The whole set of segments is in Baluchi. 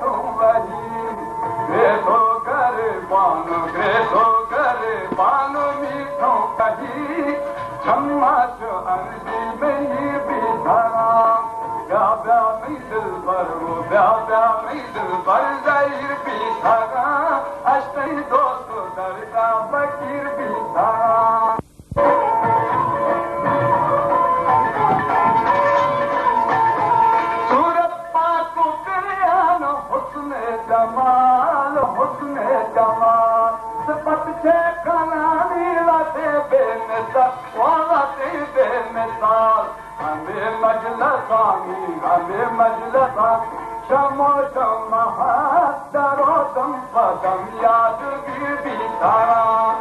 تو وہی، گریتو گریبان، گریتو گریبان میٹھو کہی، چماچ ارزی مہیر بیتگاں، بیا بیا مئی دلبر و بیا بیا مئی دلبر زہیر بیتگاں، اشتئی دوست و درداں فقیر بیتگاں۔ صورت پاک و پریان، حسن جمال، حسن جمال، صفت چہ کنانی لتے بے مثال، و لتے بے مثال۔ ہمے مجلسانی، ہمے مجلسانی، شم و شمہاں در و دم پہ دم یادگیر بیتگاں۔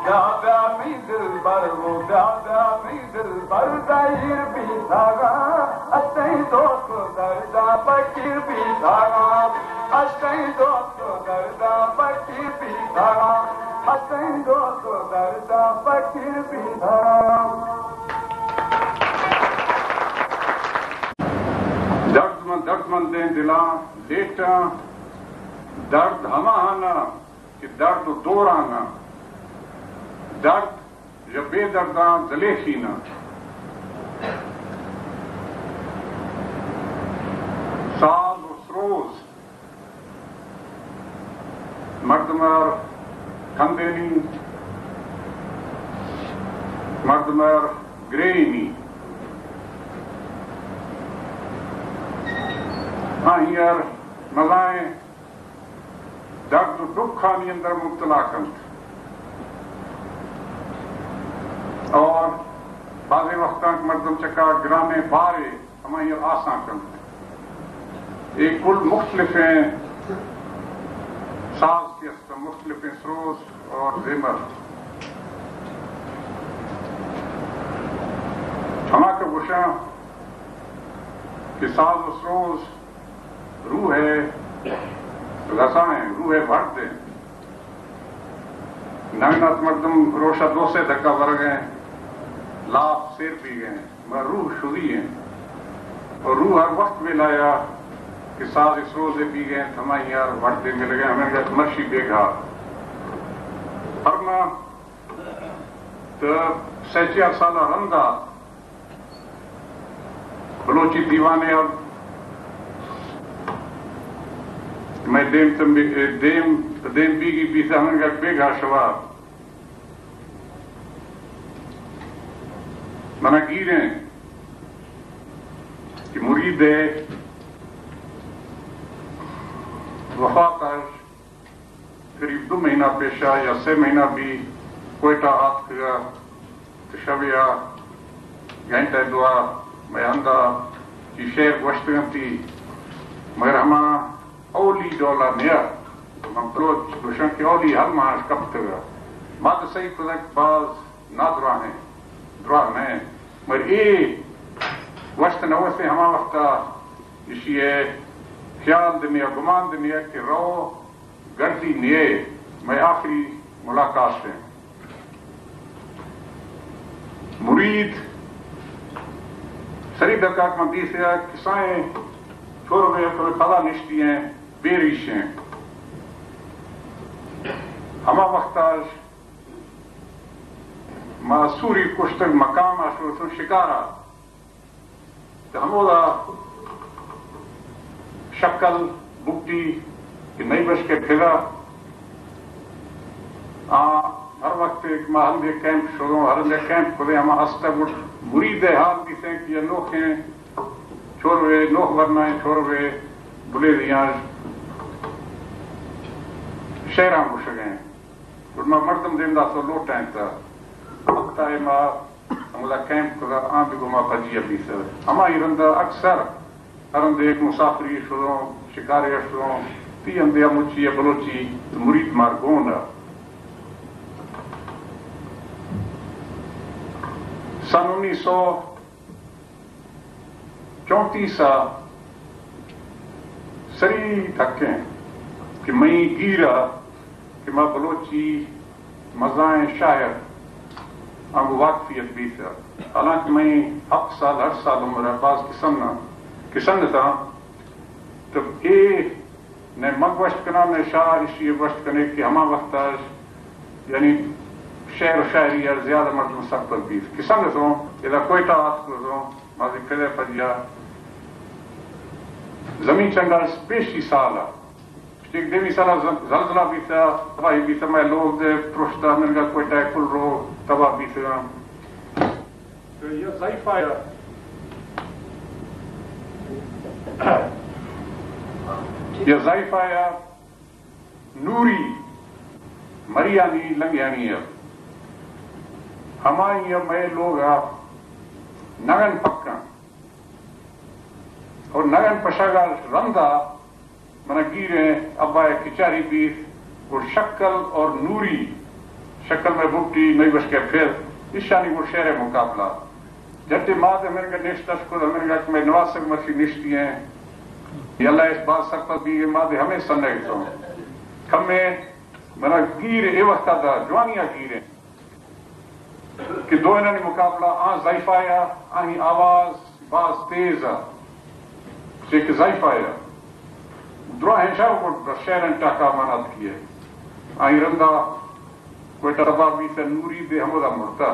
بیا بیا مئی دلبر و بیا بیا مئی دلبر زہیر بیتگاں۔ اشتئی دوست درداں فقیر بیتگاں۔ اشتئی دوست درداں فقیر بیتگاں۔ اشتئی دوست درداں فقیر بیتگاں۔ درد من، دردمندیں دلاں لیٹاں، درد ہماہاں نہ کہ درد و دوراں نہ، درد یا بے درداں دلیخی نہ۔ ساز و سروز مردم ءَ کندینی، مردم ءَ گریئینی، آہی ءَ مزائیں درد و ڈکھانی اندر مبتلا کنت۔ اور بعضی وقتاں مردم چکا گرانیں بارے ہمائی ءَ آسان کنت۔ اے کل مختلفیں ساز کہ است، مختلفیں سروز اور زیمر۔ ہما کہ گوشاں کہ ساز و سروز روح ءِ غذا ایں، روح ءِ ورد ایں۔ نگن ات مردم روشا دو سے دھکا ورگ ایں، لاپ سیر بیگ ایں، مگر روح شدی ایں۔ اور روح ہر وقت بیلایا کہ ساز سروزے بیگ ایں، ہمائی ءَ وردے ملگ ایں، ہمیں گت مرشی بیگھا۔ پرما تو سہ چار سالا رندا بلوچی دیوانے ءَ مئے دیم تمبی-، دیم، دیم بیگی بیت ہمنگک بیگھا شوا۔ منا گیریں کہ مرید ءِ وفات ءَ قریب دو مہینہ پیشا یا سے مہینہ بی کوئٹہ آتکگا، تو شبیا گھنٹہ دعا مئے ہندا چی شعر گوشتگنتی، مگر ہما اولی ڈولا نیا۔ من بلوچ گوشاں کہ اولی ہر ماش کپتگا۔ ما تو صحیح کتگ باز نادراہیں، دراہ نہ، مگر اے وشت نہ وشت ہما وقتا اشی ءِ خیال دنیا، گمان دنیا کہ رو گردی نیئے، مئے آخری ملاقات ایں۔ مرید سری دکاک من دیسے ءَ کسائیں چور بے عقل پدا نشتی ایں، بے ریش ایں۔ ہما وقت اش ما سوری کشتگ مقام ءَ شتوں شکار ءَ۔ تو ہمودا شکل بگٹی کہ نئی بشکے پھرا، آ، ہر وقت ایک ما ہندے کیمپ شروع، ہر ہندے کیمپ کھلے، ہما ہستہ گٹ مرید ءِ حال دیسیں کہ یہ نوخیں چوروے، نوخ ورنائیں چوروے بلے دیاں شعراں گوشگیں۔ گڑا ما مردم دیمدا سو لوٹائیں تا وقتا ما ہمودا کیمپ کتا، آں بگو ما پجی ابیسر۔ ہمائی رندا اکثر ہر ہندے یک مسافری شدوں، شکارے شدوں، تی ہندے مچی یا بلوچی مرید مار گون ءَ۔ سن انیس سو چونتیس ءَ سری تھکیں کہ مئی گیر ءَ کہ ما بلوچی مزائیں شاعر آنگو واقفیت بیت۔ حالانکہ مئی ہپت سال، ہشت سال عمر ءَ باز کسن، کسن اتاں، تو اے نہ من گوشت کناں، نہ شاہ، ایشی ءَ گوشت کنے کہ ہما وقت ءَ یعنی شعر و شاعری ءَ زیادہ مردم سرپد بیت۔ کہ سنگتوں، ادا کوئٹہ آتکو، مازی پھدے پجیا زمین چنگال پیشی سال ءَ، چیک دیمی سال ءَ ز-، زلزلہ بیتا، تباہی بیتا، مئے لوگ دے پرشتا، ہمنگا کوئٹہ کل رو تباہ بیتا۔ تو یہ ضعیفہ یا، یہ ضعیفہ یا نوری مریانی لنگیانی ءَ، ہمائی ءَ مئے لوگ ءَ نگن پکاں اور نگن پشگ ءَ رند ءَ منا گیریں ابا ءِ کچاری بیت، گڑ شکل اور نوری، شکل مئے بگٹی، مئے بشکے پھر، ایشانی گڑ شعر ءِ مقابلہ۔ جٹے ماد ہمرنگا نشت اش کت، ہمرنگا کہ مئے نواسگ مرچی نشتی ہیں۔ یا اللہ اس باز سرپد بیگے، ماد ہمیں سنگ تو۔ کمے منا گیر اے وقتا دا، جوانی آ گیریں کہ دوئینانی مقابلہ آں ضعیفہ یا، آہی آواز باز تیز آ، چہ کہ ضعیفہ یا۔ دراہیں شعر گڑ شعرن ٹاکا منا اتکی ہے۔ آہی رندا کوئٹہ تباہ بیت، نوری دے ہمودا مرتا۔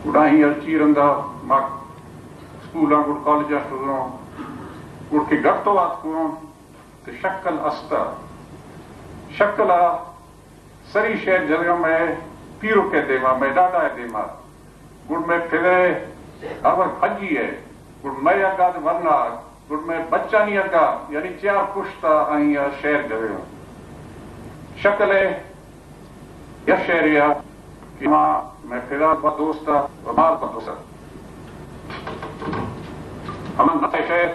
گڑا ہی ہرچی رندا ما اسکولاں گڑ کالجاں شدوں، گڑ کہ گڑتو آتکوں، تو شکل استا۔ شکل آ سری شعر جنگا مئے پیرو کے دیما، مئے ڈاڈا دیما۔ گڑ مئے پھرے ہر وقت حجی ہے، گڑ مئے اگا دے ورنا، گڑ مئے بچانی اگا، یعنی چیار پشتا آئیں شعر جوے ہوں۔ شکل ہے یا شعر یا کہ ما مئے پھرا با دوستا و مار با دوستا۔ ہمن نہ شعر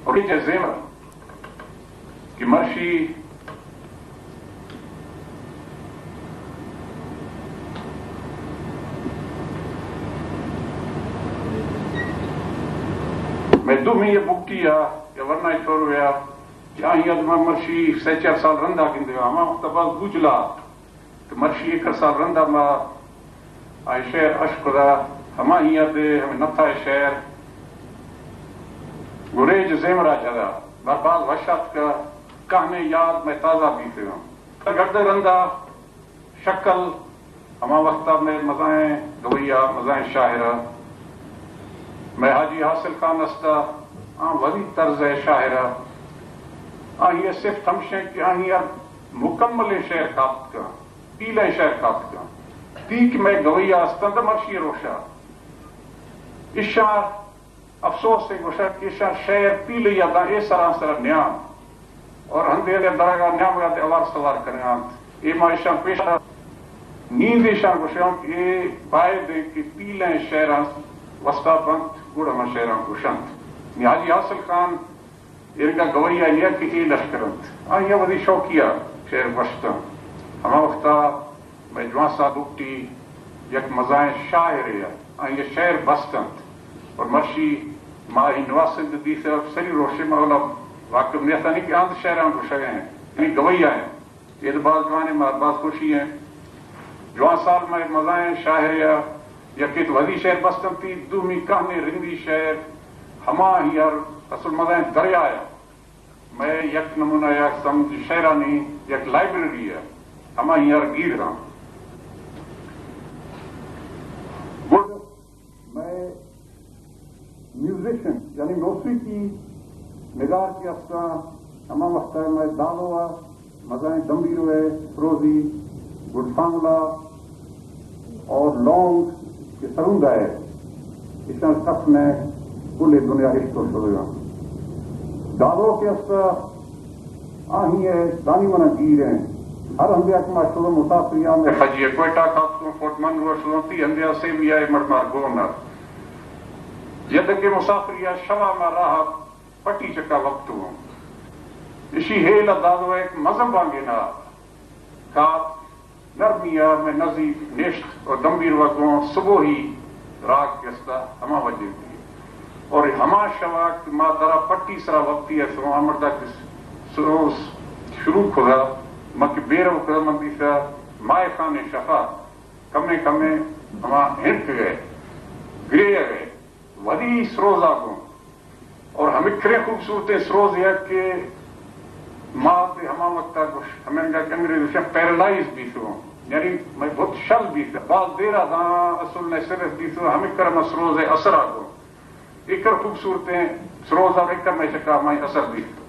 اور یہ زیمر کہ مرشی مئے دومی یہ بگٹی آ یا ورنا چورو یا کہ آہی ادما مرشی سے چار سال رندا گندے، ہما وقت باز گوجلا تو مرشی ایک سال رندا ما آئی شعر اشکدا، ہما ہی ادے ہمیں نتھا شعر گریج زیمرا جدا، ما باز وشات کا کہنے یاد میں تازہ بیتے ہوں۔ گردے رندا شکل ہما وقتا مئے مزائیں گویا، مزائیں شاعرہ، مئے حاجی حاصل خان استا، آں ولی طرز شاعرہ۔ آہی صفت ہمشیں کہ آہی مکمل شعر کاپت کا، پیلیں شعر کاپت کا۔ تی کہ مئے گویا استند مرشی روشا۔ اشار افسوس ء گوشگ کہ ایشاں شعر پیلے ء داں اے سرانسر ء نیام اور ہندے ہندے درگ ء نیامگ ء اوار سوار کنگ ء انت۔ اے ما ایشاں پیش نیند ایشاں گوشاں کہ اے باید انت کہ پیلیں شعراں وستا بنت، گڑا ہما شعراں گوشنت۔ نی حاجی حاصل خان ایرگا گوئی آئی ء کہ اے لشکر انت۔ آئی ء وتی شوقی ء شعر گوشت انت۔ ہما وقتا مئے جوان ساہ بگٹی یک مزائیں شاعرے ء آئی ء شعر بست انت اور مرشی ما ای نواسند دیث ء سری روشے ما اولا واقف نیاتانی کہ آنت شعراں گوشگ ء انت، یعنی گوئی ء انت۔ اے تو باز جوانیں، ما باز خوشی ہیں۔ جوان سال مئے مزائیں شاعرے ء یکے تو وثی شعر بست انتی، دومی کہنیں رندی شعر ہما ہی ہر اصل مزائیں دریا ء مئے یک نمونہ یا سمجھ شعرانی یک لائبریری ء ہما ہی ہر گیر داں۔ گڈ مئے میوزیشن یعنی موسیقی نگار کہ استاں، ہما وقت ء مئے دالو ء مزائیں دمبیرو ء پروزی گڈ فانگلا اور لونگ کہ سروندا ء ایشاں کس نہ کل دنیا اشتو شدگاں۔ دالو کہ است آہی ء دانی منا گیر ہیں۔ ہر ہندے ء کہ ما شدوں مسافری ء مئے حجی ء کوئٹہ کاتکوں فورٹ منرو ء شدوں تی ہندے ء سیمی ء مڑ مار گون ء جدگے مسافری ء شوا ما راہ پٹی چکا وقت ہوں۔ اشی ہیل ء دادو ء یک مزن بانگے نا کات نرمی ء مئے نزیک نشت و دمبیروا گوں سبوہی راگ گستا ہما وجہ دی۔ اور ہما شوا کہ ما درا پٹی سرا وقتی ء سما مردا کہ سروس شروع کھدا، ما کہ بیرو کھدا من دیسا مائے خان شفا کمے کمے ہما ہنٹ گئے، گرے گئے، ودی سروزا گوں اور ہمکریں خوبصورتیں سروز یک کہ ما تے ہما وقتا گوش، ہمیں انگریز گوشن پیرالائز بیتوں، یعنی میں بہت شل بیت، باز دیر آداں اصل نے صرف بیتوں، ہمکر ہم سروز اثر آگوں۔ ایکر خوبصورتیں سروز اور ایکر میں چکا ہمائی اثر بیت۔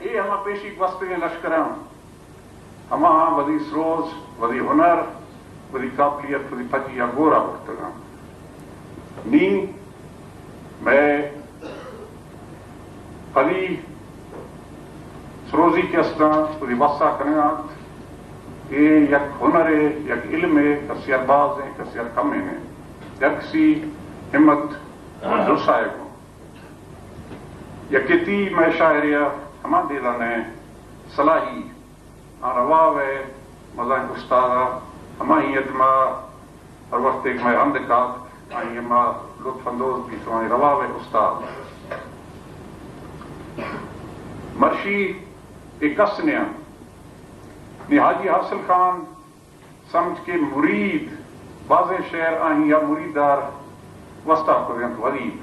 اے ہما پیشی گوستگیں لشکراں ہما وتی سروز، وتی ہنر، وتی قابلیت، وتی پجی ء گور ء برتگ انت۔ نی مئے پدی سروزی کہ استاں، وتی وسا کنگ ء انت۔ اے یک ہنرے، یک علمے، کسی ء باز ایں، کسی ء کم ایں۔ یک کسی ہمت اور جرسائے گوں۔ یکے تی مئے شاعرے ء ہما دیدانیں صلاحی آ روا ء مزائیں استاد ء ہمائی ء ما ہر وقت ایک مئے ہند کات، آئی ء ما لطف اندوز بیت، آئی روا ء استاد۔ مرشی ایک کس نیا، نی حاجی حاصل خان سمجھ کہ مرید، بازیں شعر آئی ء مرید دار وستا کتگ انت ورید۔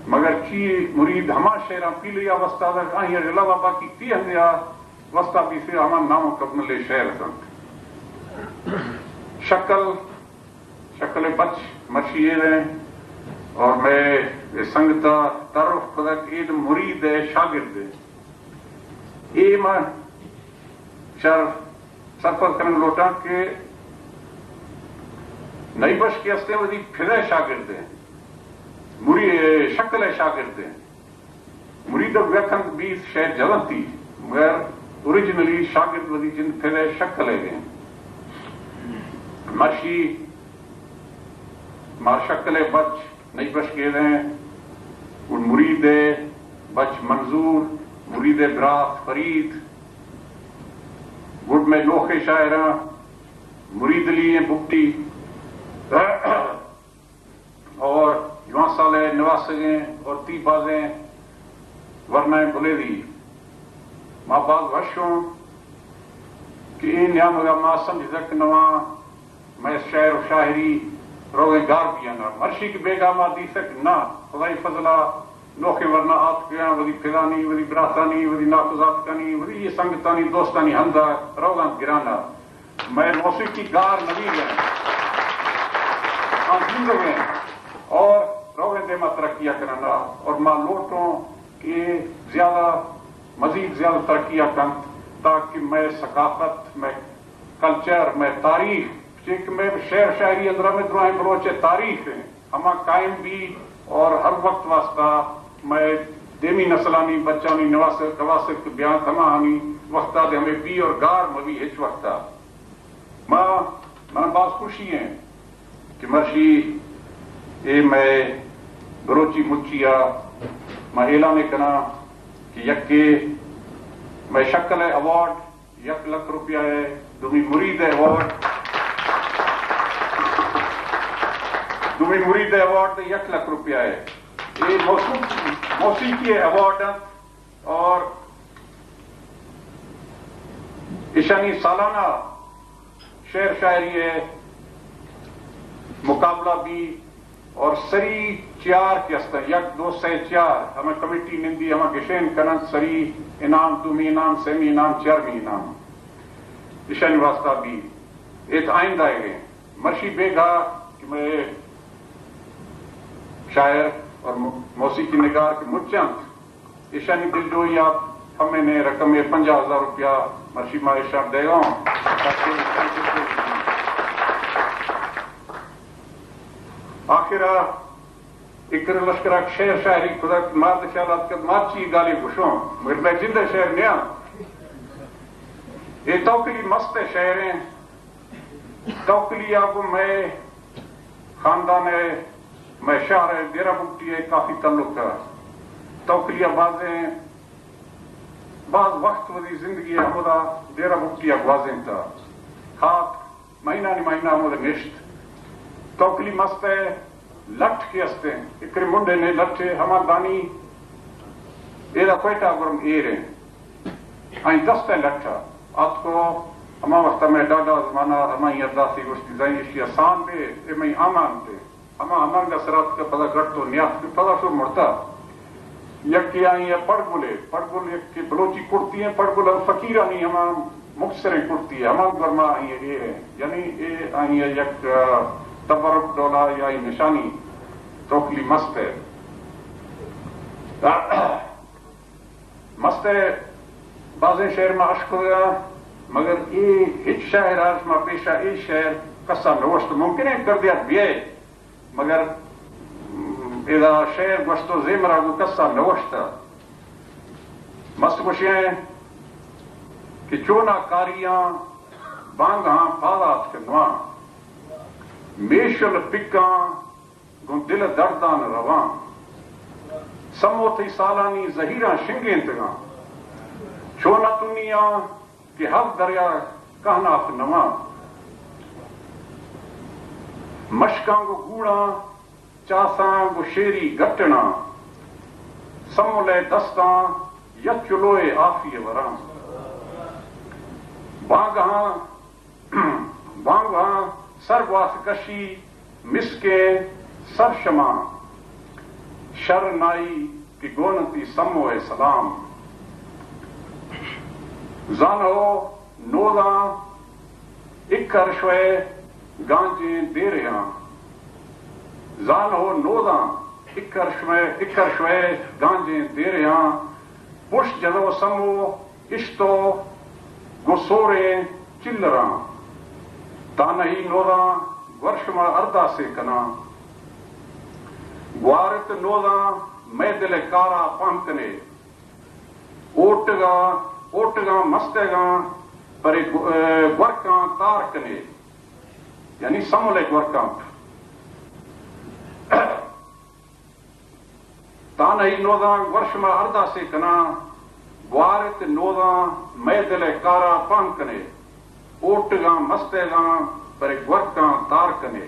مگر چی مرید ہما شعراں پیلے ء وستا دگ، آئی ء علاوہ باقی تی ہندے ء وستا بیثے ہما نام و کبنلے شعر اتنت۔ شکل، شکل بچ مرشی ایر ہیں اور میں اے سنگتا تعارف کتگ، اے مرید ہے، شاگرد ہے۔ اے ما شر سرپد کنگ لوٹاں کہ نئی بش کہ استیں وتی پھدے شاگرد ہیں، مری-، شکل شاگرد ہیں۔ مرید ء گویا کنت بیت شعر جلنتی، مگر اوریجنلی شاگرد وتی جند پھر ء شکل ء دیں۔ مرشی مار شکل ء بچ نئی بش گیدیں، گڑ مرید ء بچ منظور، مرید ء برات فرید، گڑ مئے نوخیں شاعراں مرید علی ء بگٹی۔ اور جوان سال ء نواسگیں اور تی بازیں ورنائیں بلیدی۔ ما باز وش اوں کہ اے نیامگ ء ما سمجھتگ نواں مئے شعر و شاعری روگیں گار بیانا۔ مرشی کہ بیگا ما دیستگ نہ، خدائی فضل ء نوخیں ورنا آتکگاں، وتی پھدانی، وتی براتانی، وتی ناکوزاتکانی، وتی اے سنگتانی، دوستانی ہندا روگاں گرانا۔ مئے موسیقی گار نویگ انت، آ زندگ انت اور روگیں دیما ترقی ء کنن ء اور ما لوٹوں کہ زیادہ، مزید زیادہ ترقی ء کنت تاکہ مئے ثقافت، مئے کلچر، مئے تاریخ، چونکہ مئے شعر شاعری اندر ہمیں درائیں بلوچ ء تاریخ ہیں، ہما قائم بی اور ہر وقت واسطہ مئے دیمی نسلانی بچانی نواسک، کواسک بیان ہماہانی وقتا دے ہمیں بی اور گار مبی ہچ وقتا۔ ما، من باز خوشی ہیں کہ مرشی اے مئے بلوچی مچی آ ما اعلان کناں کہ یکے مئے شکل ء ایوارڈ یک لکھ روپیہ ء، دومی مرید ء ایوارڈ، دومی مرید ء ایوارڈ یک لکھ روپیہ ء۔ اے موسیقی، موسیقی ء ایوارڈ انت اور ایشانی سالانہ شعر شاعری ء مقابلہ بی اور سری چیار کہ است، یک، دو، سے، چیار، ہمے کمیٹی نندی، ہما گشین کننت، سری انعام، دومی انعام، سیمی انعام، چیارمی انعام ایشانی واسطہ بی۔ ایت آئندہ ء مرشی بیگا کہ مئے شاعر اور مو-، موسیقی نگار کہ مچ انت، ایشانی دلجوئی ء ہمے نے رقم ء پنجاہ ہزار روپیہ مرشی ما ایشاں دیگا اوں۔ آخر ء اکر لشکر ء شعر شاعری کتگ، مرد خیال اتکگ، مرچی گالے گوشوں، مگر مئے جند ء شعر نیا۔ اے توکلی مست ء شعر ہیں۔ توکلی ء گوں مئے خاندان ء، مئے شہر ء، دیرہ بگٹی ء کافی تعلق ء۔ توکلی ء بازیں، باز وقت وتی زندگی ء ہمودا دیرہ بگٹی ء گوازینت ء۔ ہات مہینانی مہینہ ہمودا نشت۔ توکلی مست ء لٹ کہ استیں، اکرے منڈے نے لٹے ہما دانی ایدا کوئٹہ گرم ایر ہیں۔ آئی دست ء لٹ ء آتکو، ہما وقت ء مئے ڈاڈا زمانہ ہمائی ء داسی گوشتی، زائی ایشی ء سان بے، اے مئی امانت ء۔ ہما ہمانگا سرا اتکا، پدا گٹ و نیاتک، پدا شو مرتا۔ یکے آئی ء پڑگلے، پڑگل یک بلوچی کرتی ہیں، پڑگل ہم فقیرانی ہما مختصریں کرتی ہے، ہما گرما آئی ء ایر ہیں، یعنی اے آئی ء یک، آ، تبرک ڈولا یا نشانی توکلی مست ہے۔ مست ء بازیں شعر ما اشکتگ، مگر اے ہچ شاعر ء شما پیشا اے شعر کسا نوشت، ممکن ہے کردیات بیئے، مگر، م، ادا شعر گوشت و زیمرا گو کسا نوشت۔ مست گوشیں کہ چونا کاریاں بانگہاں پاد آتک نواں، میشل پکاں گوں دل ء درداں رواں۔ سمو تئی سالانی زہیراں شنگینتگاں۔ چو نہ تنیاں کہ ہب دریا کہناپ نواں۔ مشکاں گوں گوڑاں، چاساں گوں شیری گٹناں۔ سمو لئے دستاں یک چلوئے آفی وراں۔ بانگہاں بانگواں سر گواس کشی مسکیں سر شما، شر نائی کہ گون انتی سمو ء سلام۔ زانہو نوداں اکر شوئے گانجیں دیریاں۔ زانہو نوداں اکر شوئے، اکر شوئے گانجیں دیریاں۔ پشت جنو سمو اشتو گوں سوریں چلراں۔ تانہی نوراں گور شما ارداسے کناں۔ گوارت نوراں مئے دل ء کارا پہم کنے۔ اوٹگاں، اوٹگاں مستگاں پرے گو-، اے، گورکاں تار کنے۔ یعنی سمل ء گورکاں۔ تانہی نوداں گور شما ارداسے کناں، گوارت نوداں مئے دل ء کارا پہم کنے، اوٹگاں مستیگاں پرے گورکاں تار کنے،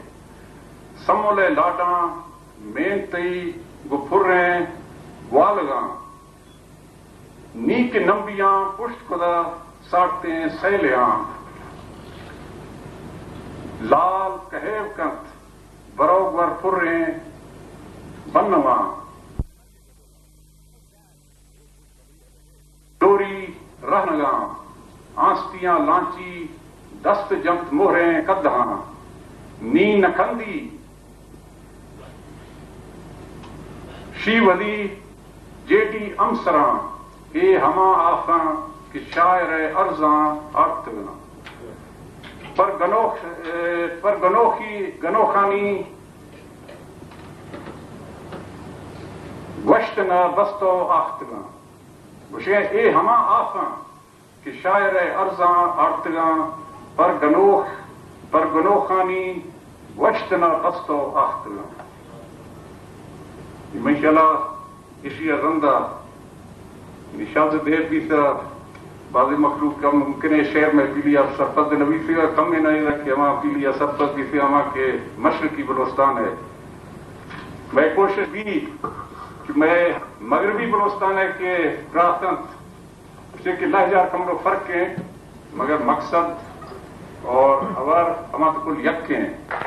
سمل ء لاڈاں مین تئی گوں پھریں گوالگاں، نی کہ نمبیاں پشت کدا ساڑتیں سیلیاں، لال کہیو کنت برو گور پریں بنواں۔ ڈوری رہنگاں آنستیاں لانچی دست جنت مہریں قدہاں۔ نی نکندی شیولی جیڈی امسراں، اے ہما آفاں کہ شاعر ء ارزاں آرتگاں۔ پر گنوخ، پر گنوخی، گنوخانی گوشت نہ بستو آختگاں۔ گوشے اے ہما آفاں کہ شاعر ء ارزاں آرتگاں، پر گنوخ، پر گنوخانی گوشت نہ بستو آختگاں۔ من شلا اشی ء رندا نشاز دیر بیتا، بعضی مخلوق کا ممکن ہے شعر محفلی ء سرپد نہ بیتگا، کم نہ کہ ہما محفلی ء سرپد بیتگا ہما کہ مشرقی بلوچستان ہے۔ مئے کوشش بی کہ مئے مغربی بلوچستان ہے کہ براس انت، چے کہ لہجہ کمرو فرق ہیں، مگر مقصد اور ہور ہما تو کل یک ہیں۔